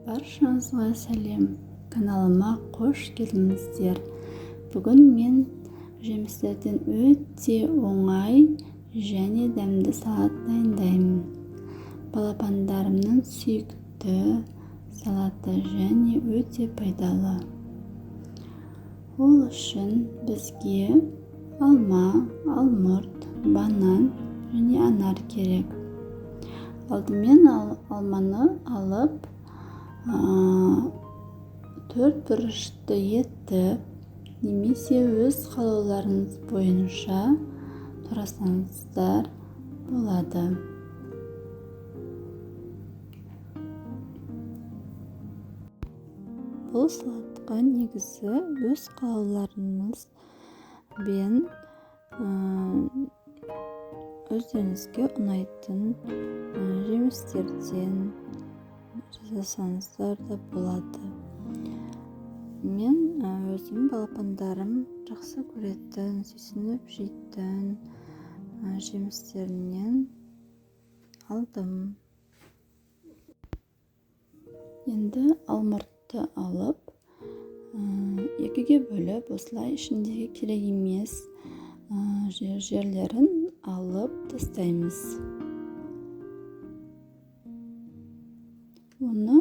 Баршаңызға сәлем! Каналыма қош келдіңіздер! Бүгін мен жемістерден өте оңай және дәмді салат дайындаймын. Балапандарымның сүйікті салаты және өте пайдалы. Ол үшін бізге алма, алмұрт, банан және анар керек. Алдымен алманы алып, төрт бұрышты етіп, немесе өз қалауларыңыз бойынша турасаңыздар болады. Бұл салатқа негізі өз қалауларыңызбен өздеріңізге ұнайтын жемістерден жасасаңыздар да болады. Мен өзім балапандарым жақсы көретін, сүйсініп жейтін жемістерінен алдым. Енді алмұртты алып, екіге бөліп, осылай ішіндегі керек емес жерлерін алып тастаймыз. Оны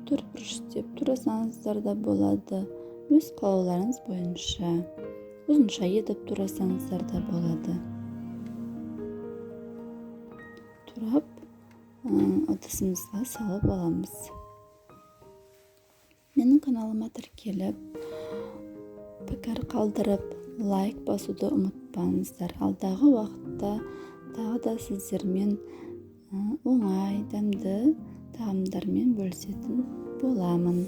төрт бұрыш деп турасаңыздар да болады, өз қалауларыңыз бойынша ұзынша етіп турасаңыздар да болады. Турап, ыдысымызға салып аламыз. Менің каналыма тіркеліп, пікір қалдырып, лайк басуды ұмытпаңыздар. Алдағы уақытта тағы да сіздермен оңай, дәмді тағамдармен бөлісетін боламын.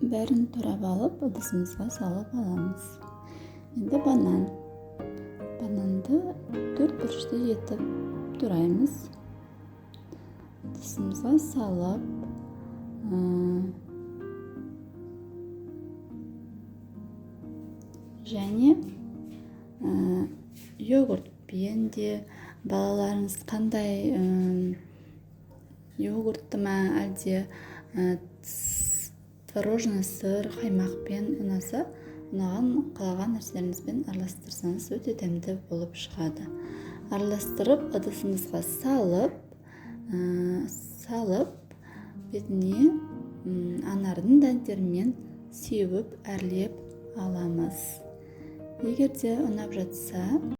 Бәрін турап алып, ыдысымызға салып аламыз. Енді банан. Бананды төрт бұрышты етіп тураймыз. Ыдысымызға салып, және йогуртпен де, балаларыңыз қандай йогуртты ма, әлде творожный сыр, қаймақпен ұнаса, ұнаған қалаған нәрселеріңізбен араластырсаңыз өте дәмді болып шығады. Араластырып ыдысымызға салып бетіне анардың дәндерімен сеуіп әрлеп аламыз. Егер де ұнап жатса,